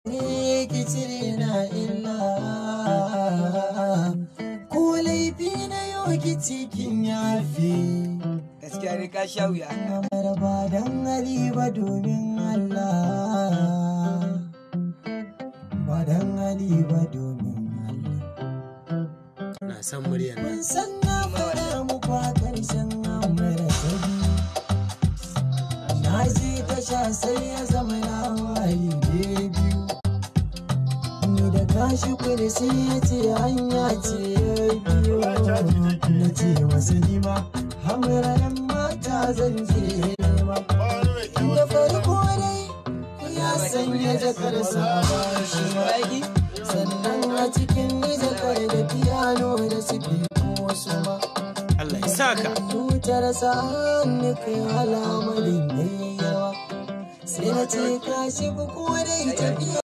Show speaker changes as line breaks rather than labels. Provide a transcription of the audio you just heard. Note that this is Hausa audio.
Ne ki cire na illa, ko laifi na yau ki cikin yafi.
Gaskiya ne, ka sha wuya.
Kamar ba dan hali ba, domin Allah, ba dan hali ba, domin Allah.
Na san muryar nan.
Kun san na faɗa muku a ƙarshen amara ta biyu. Na je tasha sai ya zama na waye ne biyu. Ni da kashi kudi sai ya ce hanya ce ya biyo. Na ce masa nima hamra yan mata zan je nema. Da farko dai ya sanya jakarsa a bashi ma. Sannan a cikin jakar da piano da sifiko wasu ma.
Allah ya saka.
Tutar sa hannu kai alamarin yayi yawa. Sai na ce kashi ko dai tafiya.